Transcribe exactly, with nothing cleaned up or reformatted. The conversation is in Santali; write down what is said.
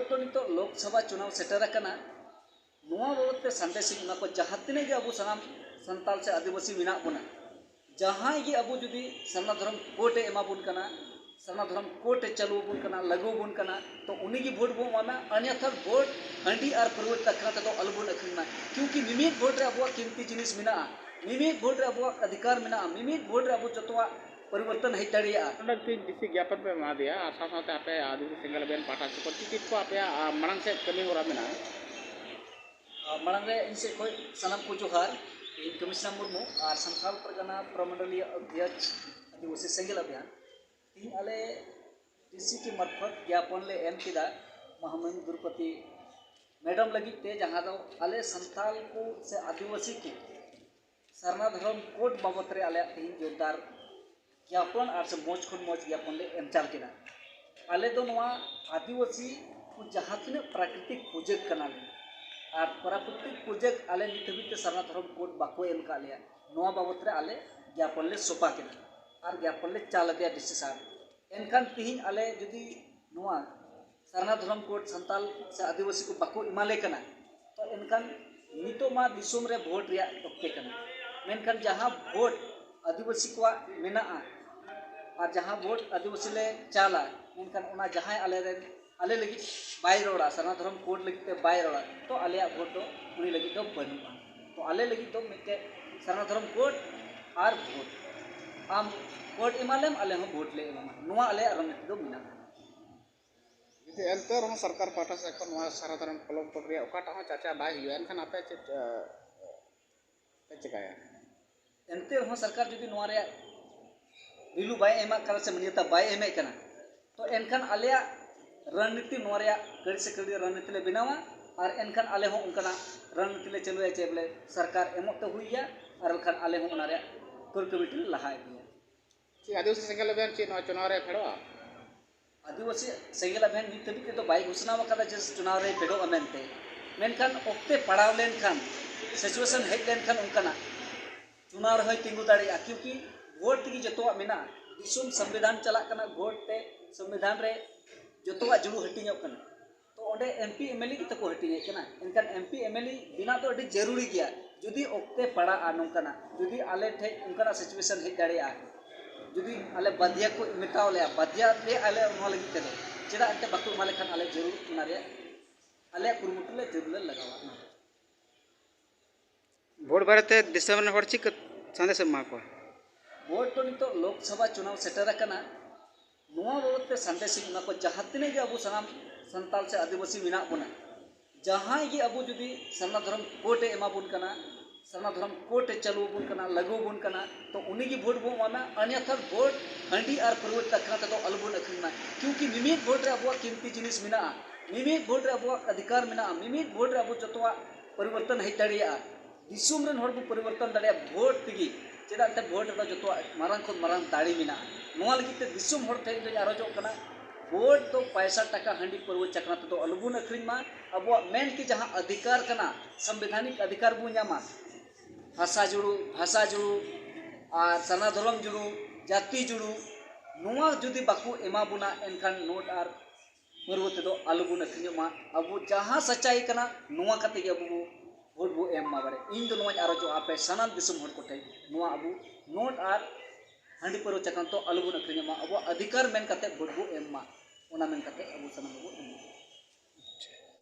ᱛᱚ, ᱱᱤᱛᱚᱜ ᱞᱳᱠᱥᱚᱵᱷᱟ ᱪᱩᱱᱟᱣ ᱥᱮᱴᱮᱨ ᱟᱠᱟᱱᱟ᱾ ᱱᱚᱣᱟ ᱵᱟᱵᱚᱫ ᱛᱮ ᱥᱟᱸᱫᱮᱥ ᱤᱧ ᱮᱢᱟ ᱠᱚᱣᱟ, ᱡᱟᱦᱟᱸ ᱛᱤᱱᱟᱹᱜ ᱜᱮ ᱟᱵᱚ ᱥᱟᱱᱟᱢ ᱥᱟᱱᱛᱟᱲ ᱥᱮ ᱟᱹᱫᱤᱵᱟᱹᱥᱤ ᱢᱮᱱᱟᱜ ᱵᱚᱱᱟ, ᱡᱟᱦᱟᱸᱭ ᱜᱮ ᱟᱵᱚ ᱡᱩᱫᱤ ᱥᱟᱨᱱᱟ ᱫᱷᱚᱨᱚᱢ ᱠᱳᱰ ᱮ ᱮᱢᱟ ᱵᱚᱱ ᱠᱟᱱᱟ, ᱥᱟᱨᱱᱟ ᱫᱷᱚᱨᱚᱢ ᱠᱳᱰ ᱮ ᱪᱟᱹᱞᱩ ᱟᱵᱚᱱ ᱠᱟᱱᱟ, ᱞᱟᱹᱜᱩ ᱟᱵᱚᱱ ᱠᱟᱱᱟ, ᱛᱚ ᱩᱱᱤ ᱜᱮ ᱵᱷᱳᱴ ᱵᱚᱱ ᱮᱢᱟᱭ ᱢᱟ᱾ ᱟᱨ ᱱᱮᱛᱟᱨ ᱵᱷᱳᱴ ᱦᱟᱺᱰᱤ ᱟᱨ ᱯᱟᱹᱨᱣᱟᱹ ᱟᱠᱷᱲᱟ ᱛᱮᱫᱚ ᱟᱞᱚ ᱵᱚᱱ ᱟᱹᱠᱷᱨᱤᱧ ᱢᱟ, ᱠᱤᱭᱩᱠᱤ ᱢᱤᱢᱤᱫ ᱵᱷᱳᱴ ᱨᱮ ᱟᱵᱚᱣᱟᱜ ᱠᱤᱢᱛᱤ ᱡᱤᱱᱤᱥ ᱢᱮᱱᱟᱜᱼᱟ, ᱢᱤᱢᱤᱫ ᱵᱷᱳᱴ ᱨᱮ ᱟᱵᱚᱣᱟᱜ ᱚᱫᱷᱤᱠᱟᱨ ᱢᱮᱱᱟᱜᱼᱟ, ᱢᱤᱢᱤᱫ ᱵᱷᱳᱴ ᱨᱮ ᱟᱵᱚ ᱡᱚᱛᱚᱣᱟᱜ ᱯᱚᱨᱤᱵᱚᱨᱛᱚᱱ ᱦᱮᱡ ᱫᱟᱲᱮᱭᱟᱜᱼᱟ᱾ ᱚᱸᱰᱮ ᱛᱤᱦᱤᱧ ᱰᱤᱥᱤ ᱜᱮᱯ ᱯᱮ ᱮᱢᱟ ᱫᱮᱭᱟ, ᱟᱨ ᱥᱟᱶ ᱥᱟᱶᱛᱮ ᱟᱯᱮ ᱟᱹᱫᱤᱵᱟᱹᱥᱤ ᱥᱮᱸᱜᱮᱞ ᱚᱵᱷᱤᱭᱟᱱ ᱯᱟᱦᱴᱟ ᱥᱮᱫ ᱠᱷᱚᱱ ᱪᱮᱫ ᱪᱮᱫ ᱠᱚ ᱟᱯᱮᱭᱟᱜ, ᱟ, ᱢᱟᱲᱟᱝ ᱥᱮᱫ ᱠᱟᱹᱢᱤ ᱦᱚᱨᱟ ᱢᱮᱱᱟᱜᱼᱟ? ᱟᱨ ᱢᱟᱲᱟᱝ ᱨᱮ ᱤᱧ ᱥᱮᱫ ᱠᱷᱚᱱ ᱥᱟᱱᱟᱢ ᱠᱚ ᱡᱚᱦᱟᱨ᱾ ᱤᱧ ᱠᱚᱢᱤᱥᱚᱱᱟᱨ ᱢᱩᱨᱢᱩ ᱟᱨ ᱥᱟᱱᱛᱟᱲ ᱯᱟᱨᱜᱟᱱᱟ ᱯᱨᱚᱢᱚᱱᱰᱚᱞᱤᱭᱟᱹ ᱚᱫᱷᱭᱚᱠᱷ ᱟᱹᱫᱤᱵᱟᱹᱥᱤ ᱥᱮᱸᱜᱮᱞ ᱚᱵᱷᱤᱭᱟᱱ, ᱛᱤᱦᱤᱧ ᱟᱞᱮ ᱰᱤᱥᱤ ᱠᱤ ᱢᱟᱨᱯᱷᱚᱛ ᱜᱮᱯᱚᱱ ᱞᱮ ᱮᱢ ᱠᱮᱫᱟ ᱢᱚᱦᱟᱢᱚᱦᱤᱢ ᱫᱨᱚᱯᱚᱫᱤ ᱢᱮᱰᱟᱢ ᱞᱟᱹᱜᱤᱫ ᱛᱮ, ᱡᱟᱦᱟᱸ ᱫᱚ ᱟᱞᱮ ᱥᱟᱱᱛᱟᱲ ᱠᱚ ᱥᱮ ᱟᱹᱫᱤᱵᱟᱹᱥᱤ ᱠᱚ ᱥᱟᱨᱱᱟ ᱫᱷᱚᱨᱚᱢ ᱠᱳᱰ ᱵᱟᱵᱚᱛ ᱨᱮ ᱟᱞᱮᱭᱟᱜ ᱛᱮᱦᱮᱧ ᱡᱳᱨᱫᱟᱨ ᱜᱮᱯᱚᱱ ᱟᱨ ᱥᱮ ᱢᱚᱡᱽ ᱠᱷᱚᱱ ᱢᱚᱡᱽ ᱜᱮᱯᱚᱱ ᱞᱮ ᱮᱢ ᱪᱟᱞ ᱠᱮᱫᱟ᱾ ᱟᱞᱮ ᱫᱚ ᱱᱚᱣᱟ ᱟᱹᱫᱤᱵᱟᱹᱥᱤ ᱠᱚ ᱡᱟᱦᱟᱸ ᱛᱤᱱᱟᱹᱜ ᱯᱨᱟᱠᱨᱤᱛᱤᱠ ᱯᱩᱡᱟᱹ ᱠᱟᱱᱟᱞᱮ, ᱟᱨ ᱯᱨᱟᱠᱨᱤᱛᱤᱠ ᱯᱩᱡᱟᱹ ᱟᱞᱮ ᱱᱤᱛ ᱦᱟᱹᱵᱤᱡ ᱛᱮ ᱥᱟᱨᱱᱟ ᱫᱷᱚᱨᱚᱢ ᱠᱳᱰ ᱵᱟᱠᱚ ᱮᱢ ᱠᱟᱜ ᱞᱮᱭᱟ, ᱱᱚᱣᱟ ᱵᱟᱵᱚᱛ ᱨᱮ ᱟᱞᱮ ᱜᱮᱯᱚᱱ ᱞᱮ ᱥᱚᱯᱟ ᱠᱮᱫᱟ ᱟᱨ ᱜᱮᱯᱚᱱ ᱞᱮ ᱪᱟᱞ ᱟᱫᱮᱭᱟ ᱰᱤᱥᱤ ᱥᱟᱨ᱾ ᱮᱱᱠᱷᱟᱱ ᱛᱤᱦᱤᱧ ᱟᱞᱮ ᱡᱩᱫᱤ ᱱᱚᱣᱟ ᱥᱟᱨᱱᱟ ᱫᱷᱚᱨᱚᱢ ᱠᱳᱰ ᱥᱟᱱᱛᱟᱞ ᱥᱮ ᱟᱹᱫᱤᱵᱟᱹᱥᱤ ᱠᱚ ᱵᱟᱠᱚ ᱮᱢᱟᱞᱮ ᱠᱟᱱᱟ, ᱛᱚ ᱮᱱᱠᱷᱟᱱ ᱱᱤᱛᱚᱜ ᱢᱟ ᱫᱤᱥᱚᱢ ᱨᱮ ᱵᱷᱳᱴ ᱨᱮᱭᱟᱜ ᱚᱠᱛᱮ ᱠᱟᱱᱟ, ᱢᱮᱱᱠᱷᱟᱱ ᱡᱟᱦᱟᱸ ᱵᱷᱳᱴ ᱟᱹᱫᱤᱵᱟᱹᱥᱤ ᱠᱚᱣᱟᱜ ᱢᱮᱱᱟᱜᱼᱟ ᱟᱨ ᱡᱟᱦᱟᱸ ᱵᱷᱳᱴ ᱟᱹᱫᱤᱵᱟᱹᱥᱤ ᱞᱮ ᱪᱟᱞᱟ, ᱢᱮᱱᱠᱷᱟᱱ ᱚᱱᱟ ᱡᱟᱦᱟᱸᱭ ᱟᱞᱮ ᱨᱮᱱ, ᱟᱞᱮ ᱞᱟᱹᱜᱤᱫ ᱵᱟᱭ ᱨᱚᱲᱟ, ᱥᱟᱨᱱᱟ ᱫᱷᱚᱨᱚᱢ ᱠᱳᱰ ᱞᱟᱹᱜᱤᱫ ᱛᱮ ᱵᱟᱭ ᱨᱚᱲᱟ, ᱛᱚ ᱟᱞᱮᱭᱟᱜ ᱵᱷᱳᱴ ᱫᱚ ᱩᱱᱤ ᱞᱟᱹᱜᱤᱫ ᱫᱚ ᱵᱟᱹᱱᱩᱜᱼᱟ᱾ ᱛᱚ ᱟᱞᱮ ᱞᱟᱹᱜᱤᱫ ᱫᱚ ᱢᱤᱫᱴᱮᱡ ᱥᱟᱨᱱᱟ ᱫᱷᱚᱨᱚᱢ ᱠᱳᱰ ᱟᱨ ᱵᱷᱳᱴ, ᱟᱢ ᱠᱳᱰ ᱮᱢᱟᱞᱮᱢ, ᱟᱞᱮ ᱦᱚᱸ ᱵᱷᱳᱴ ᱞᱮ ᱮᱢᱟᱢᱟ, ᱱᱚᱣᱟ ᱟᱞᱮᱭᱟᱜ ᱨᱚᱱᱱᱤᱛᱤ ᱫᱚ ᱢᱮᱱᱟᱜᱼᱟ᱾ ᱡᱩᱫᱤ ᱮᱱᱛᱮ ᱨᱮᱦᱚᱸ ᱥᱚᱨᱠᱟᱨ ᱯᱟᱦᱴᱟ ᱥᱮᱫ ᱠᱷᱚᱱ ᱱᱚᱣᱟ ᱥᱟᱨᱱᱟ ᱫᱷᱚᱨᱚᱢ ᱠᱳᱰ ᱨᱮᱭᱟᱜ ᱚᱠᱟᱴᱟᱜ ᱦᱚᱸ ᱪᱟᱨᱪᱟ ᱵᱟᱭ ᱦᱩᱭᱩᱜᱼᱟ, ᱮᱱᱠᱷᱟᱱ ᱟᱯᱮ ᱪᱮᱫ, ᱮ, ᱯᱮ ᱪᱮᱠᱟᱭᱟ? ᱮᱱᱛᱮ ᱨᱮᱦᱚᱸ ᱥᱚᱨᱠᱟᱨ ᱡᱩᱫᱤ ᱱᱚᱣᱟ ᱨᱮᱭᱟᱜ ᱵᱷᱮᱞᱩ ᱵᱟᱭ ᱮᱢᱟᱜ ᱠᱟᱱᱟ ᱥᱮ ᱢᱟᱹᱱᱭᱟᱹᱛᱟ ᱵᱟᱭ ᱮᱢᱮᱫ ᱠᱟᱱᱟ, ᱛᱚ ᱮᱱᱠᱷᱟᱱ ᱟᱞᱮᱭᱟᱜ ᱨᱚᱱᱱᱤᱛᱤ ᱱᱚᱣᱟ ᱨᱮᱭᱟᱜ ᱠᱟᱹᱲᱤ ᱥᱮ ᱠᱟᱹᱲᱤ ᱨᱚᱱᱱᱤᱛᱤ ᱞᱮ ᱵᱮᱱᱟᱣᱟ᱾ ᱟᱨ ᱮᱱᱠᱷᱟᱱ ᱟᱞᱮ ᱦᱚᱸ ᱚᱱᱠᱟᱱᱟᱜ ᱨᱚᱱᱱᱤᱛᱤ ᱞᱮ ᱪᱟᱹᱞᱩᱭᱟ ᱡᱮ ᱵᱚᱞᱮ ᱥᱚᱨᱠᱟᱨ ᱮᱢᱚᱜ ᱛᱮ ᱦᱩᱭ ᱜᱮᱭᱟ, ᱟᱨ ᱵᱟᱠᱷᱟᱱ ᱟᱞᱮ ᱦᱚᱸ ᱚᱱᱟ ᱨᱮᱭᱟᱜ ᱠᱳᱨ ᱠᱚᱢᱤᱴᱤ ᱞᱮ ᱞᱟᱦᱟ ᱤᱫᱤᱭᱟ᱾ ᱪᱮᱫ ᱟᱹᱫᱤᱵᱟᱹᱥᱤ ᱥᱮᱸᱜᱮᱞ ᱚᱵᱷᱤᱭᱟᱱ ᱪᱮᱫ ᱱᱚᱣᱟ ᱪᱩᱱᱟᱣ ᱨᱮ ᱯᱷᱮᱰᱚᱜᱼᱟ? ᱟᱹᱫᱤᱵᱟᱹᱥᱤ ᱥᱮᱸᱜᱮᱞ ᱚᱵᱷᱤᱭᱟᱱ ᱱᱤᱛ ᱫᱷᱟᱹᱵᱤᱡ ᱛᱮᱫᱚ ᱵᱟᱭ ᱜᱷᱳᱥᱚᱱᱟ ᱟᱠᱟᱫᱟ ᱡᱮ ᱪᱩᱱᱟᱣ ᱨᱮ ᱯᱷᱮᱰᱚᱜᱼᱟ ᱢᱮᱱᱛᱮ, ᱢᱮᱱᱠᱷᱟᱱ ᱚᱠᱛᱮ ᱯᱟᱲᱟᱣ ᱞᱮᱱᱠᱷᱟᱱ, ᱥᱤᱪᱩᱭᱮᱥᱚᱱ ᱦᱮᱡ ᱞᱮᱱᱠᱷᱟᱱ ᱚᱱᱠᱟᱱᱟᱜ, ᱪᱩᱱᱟᱣ ᱨᱮᱦᱚᱸᱭ ᱛᱤᱸᱜᱩ ᱫᱟᱲᱮᱭᱟᱜᱼᱟ, ᱠᱤᱭᱩᱠᱤ ᱵᱷᱳᱴ ᱛᱮᱜᱮ ᱡᱚᱛᱚᱣᱟᱜ ᱢᱮᱱᱟᱜᱼᱟ᱾ ᱫᱤᱥᱚᱢ ᱥᱚᱝᱵᱤᱫᱷᱟᱱ ᱪᱟᱞᱟᱜ ᱠᱟᱱᱟ, ᱵᱷᱳᱴ ᱛᱮ ᱥᱚᱝᱵᱤᱫᱷᱟᱱ ᱨᱮ ᱡᱚᱛᱚᱣᱟᱜ ᱡᱩᱲᱩ ᱦᱟᱹᱴᱤᱧᱚᱜ ᱠᱟᱱᱟ᱾ ᱛᱚ ᱚᱸᱰᱮ M P M L A ᱜᱮᱛᱚ ᱠᱚ ᱦᱟᱹᱴᱤᱧᱮᱫ ᱠᱟᱱᱟ᱾ ᱮᱱᱠᱷᱟᱱ M P M L A ᱵᱮᱱᱟᱣ ᱫᱚ ᱟᱹᱰᱤ ᱡᱟᱹᱨᱩᱲᱤ ᱜᱮᱭᱟ᱾ ᱡᱩᱫᱤ ᱚᱠᱛᱮ ᱯᱟᱲᱟᱜᱼᱟ ᱱᱚᱝᱠᱟᱱᱟᱜ, ᱡᱩᱫᱤ ᱟᱞᱮ ᱴᱷᱮᱡ ᱚᱱᱠᱟᱱᱟᱜ ᱥᱤᱪᱩᱭᱮᱥᱚᱱ ᱦᱮᱡ ᱫᱟᱲᱮᱭᱟᱜᱼᱟ, ᱡᱩᱫᱤ ᱟᱞᱮ ᱵᱟᱫᱷᱭᱟ ᱠᱚ ᱢᱮᱛᱟᱣ ᱞᱮᱭᱟ, ᱵᱟᱫᱷᱭᱟ ᱞᱮ ᱟᱞᱮ ᱱᱚᱣᱟ ᱞᱟᱹᱜᱤᱫ ᱛᱮᱫᱚ, ᱪᱮᱫᱟᱜ ᱮᱱᱛᱮ ᱵᱟᱠᱚ ᱮᱢᱟ ᱞᱮᱠᱷᱟᱱ ᱟᱞᱮ ᱡᱟᱹᱨᱩᱲ ᱚᱱᱟ ᱨᱮᱭᱟᱜ ᱟᱞᱮᱭᱟᱜ ᱠᱩᱨᱩᱢᱩᱴᱩ ᱞᱮ ᱡᱟᱹᱨᱩᱲ ᱞᱮ ᱞᱟᱜᱟᱣᱟ᱾ ᱵᱷᱳᱴ ᱵᱟᱨᱮᱛᱮ ᱫᱤᱥᱚᱢ ᱨᱮᱱ ᱦᱚᱲ ᱪᱮᱫ ᱥᱟᱸᱫᱮᱥ ᱮᱢ ᱮᱢᱟ ᱠᱚᱣᱟ? ᱵᱷᱳᱴ ᱫᱚ ᱱᱤᱛᱚᱜ ᱞᱳᱠᱥᱚᱵᱷᱟ ᱪᱩᱱᱟᱣ ᱥᱮᱴᱮᱨ ᱟᱠᱟᱱᱟ᱾ ᱱᱚᱣᱟ ᱵᱟᱵᱚᱛ ᱛᱮ ᱥᱟᱸᱫᱮᱥ ᱤᱧ ᱮᱢᱟ ᱠᱚᱣᱟ, ᱡᱟᱦᱟᱸ ᱛᱤᱱᱟᱹᱜ ᱜᱮ ᱟᱵᱚ ᱥᱟᱱᱟᱢ ᱥᱟᱱᱛᱟᱲ ᱥᱮ ᱟᱹᱫᱤᱵᱟᱹᱥᱤ ᱢᱮᱱᱟᱜ ᱵᱚᱱᱟ, ᱡᱟᱦᱟᱸᱭ ᱜᱮ ᱟᱵᱚ ᱡᱩᱫᱤ ᱥᱟᱨᱱᱟ ᱫᱷᱚᱨᱚᱢ ᱠᱳᱰ ᱮ ᱮᱢᱟ ᱵᱚᱱ ᱠᱟᱱᱟ, ᱥᱟᱨᱱᱟ ᱫᱷᱚᱨᱚᱢ ᱠᱳᱰ ᱮ ᱪᱟᱹᱞᱩ ᱟᱵᱚᱱ ᱠᱟᱱᱟ, ᱞᱟᱹᱜᱩ ᱟᱵᱚᱱ ᱠᱟᱱᱟ, ᱛᱚ ᱩᱱᱤ ᱜᱮ ᱵᱷᱳᱴ ᱵᱚᱱ ᱮᱢᱟᱭᱟ᱾ ᱟᱨ ᱱᱮᱛᱟᱨ ᱵᱷᱳᱴ ᱦᱟᱺᱰᱤ ᱟᱨ ᱯᱟᱹᱨᱣᱟᱹ ᱴᱟᱠᱟ ᱛᱮᱫᱚ ᱟᱞᱚᱵᱚᱱ ᱟᱹᱠᱷᱨᱤᱧ ᱢᱟ, ᱠᱤᱭᱩᱠᱤ ᱢᱤᱢᱤᱫ ᱵᱷᱳᱴ ᱨᱮ ᱟᱵᱚᱣᱟᱜ ᱠᱤᱢᱛᱤ ᱡᱤᱱᱤᱥ ᱢᱮᱱᱟᱜᱼᱟ, ᱢᱤᱢᱤᱫ ᱵᱷᱳᱴ ᱨᱮ ᱟᱵᱚᱣᱟᱜ ᱚᱫᱷᱤᱠᱟᱨ ᱢᱮᱱᱟᱜᱼᱟ, ᱢᱤᱢᱤᱫ ᱵᱷᱳᱴ ᱨᱮ ᱟᱵᱚ ᱡᱚᱛᱚᱣᱟᱜ ᱯᱚᱨᱤᱵᱚᱨᱛᱚᱱ ᱦᱮᱡ ᱫᱟᱲᱮᱭᱟᱜᱼᱟ᱾ ᱫᱤᱥᱚᱢ ᱨᱮᱱ ᱦᱚᱲ ᱵᱚ ᱯᱚᱨᱤᱵᱚᱨᱛᱚᱱ ᱫᱟᱲᱮᱭᱟᱜᱼᱟ ᱵᱷᱳᱴ ᱛᱮᱜᱮ᱾ ᱪᱮᱫᱟᱜ ᱮᱱᱛᱮ ᱵᱷᱳᱴ ᱨᱮᱫᱚ ᱡᱚᱛᱚᱣᱟᱜ ᱢᱟᱨᱟᱝ ᱠᱷᱚᱱ ᱢᱟᱨᱟᱝ ᱫᱟᱲᱮ ᱢᱮᱱᱟᱜᱼᱟ᱾ ᱱᱚᱣᱟ ᱞᱟᱹᱜᱤᱫ ᱛᱮ ᱫᱤᱥᱚᱢ ᱦᱚᱲ ᱴᱷᱮᱱ ᱤᱧ ᱫᱚᱧ ᱟᱨᱚᱡᱚᱜ ᱠᱟᱱᱟ, ᱵᱷᱳᱴ ᱫᱚ ᱯᱟᱭᱥᱟ ᱴᱟᱠᱟ ᱦᱟᱺᱰᱤ ᱯᱟᱹᱨᱣᱟᱹ ᱪᱟᱠᱷᱱᱟ ᱛᱮᱫᱚ ᱟᱞᱚᱵᱚᱱ ᱟᱹᱠᱷᱨᱤᱧ ᱢᱟ᱾ ᱟᱵᱚᱣᱟᱜ ᱢᱮᱱ ᱠᱤ ᱡᱟᱦᱟᱸ ᱚᱫᱷᱤᱠᱟᱨ ᱠᱟᱱᱟ, ᱥᱚᱝᱵᱤᱫᱷᱟᱱᱤᱠ ᱚᱫᱷᱤᱠᱟᱨ ᱵᱚᱱ ᱧᱟᱢᱟ, ᱵᱷᱟᱥᱟ ᱡᱩᱲᱩ, ᱵᱷᱟᱥᱟ ᱡᱩᱲᱩ, ᱟᱨ ᱥᱟᱨᱱᱟ ᱫᱷᱚᱨᱚᱢ ᱡᱩᱲᱩ, ᱡᱟᱹᱛᱤ ᱡᱩᱲᱩ, ᱱᱚᱣᱟ ᱡᱩᱫᱤ ᱵᱟᱠᱚ ᱮᱢᱟ ᱵᱚᱱᱟ, ᱮᱱᱠᱷᱟᱱ ᱱᱳᱴ ᱟᱨ ᱯᱟᱹᱨᱣᱟᱹ ᱛᱮᱫᱚ ᱟᱞᱚᱵᱚᱱ ᱟᱹᱠᱷᱨᱤᱧᱚᱜ ᱢᱟ᱾ ᱟᱵᱚ ᱡᱟᱦᱟᱸ ᱥᱟᱪᱟᱭ ᱠᱟᱱᱟ, ᱱᱚᱣᱟ ᱠᱟᱛᱮ ᱜᱮ ᱟᱵᱚ ᱵᱚ ᱵᱷᱳᱴ ᱵᱚ ᱮᱢ ᱢᱟ ᱵᱟᱨᱮ᱾ ᱤᱧ ᱫᱚ ᱱᱚᱣᱟᱧ ᱟᱨᱚᱡᱚᱜᱼᱟ ᱟᱯᱮ ᱥᱟᱱᱟᱢ ᱫᱤᱥᱚᱢ ᱦᱚᱲ ᱠᱚᱴᱷᱮᱱ, ᱱᱚᱣᱟ ᱟᱵᱚ ᱱᱳᱴ ᱟᱨ ᱦᱟᱺᱰᱤ ᱯᱟᱹᱨᱣᱟᱹ ᱪᱟᱠᱷᱱᱟ ᱛᱮᱫᱚ ᱟᱞᱚᱵᱚᱱ ᱟᱹᱠᱷᱨᱤᱧᱚᱜ ᱢᱟ, ᱟᱵᱚᱣᱟᱜ ᱚᱫᱷᱤᱠᱟᱨ ᱢᱮᱱ ᱠᱟᱛᱮ ᱵᱷᱳᱴ ᱵᱚ ᱮᱢ ᱢᱟ, ᱚᱱᱟ ᱢᱮᱱ ᱠᱟᱛᱮ ᱟᱵᱚ ᱥᱟᱱᱟᱢ ᱵᱚ ᱮᱢ ᱢᱟ᱾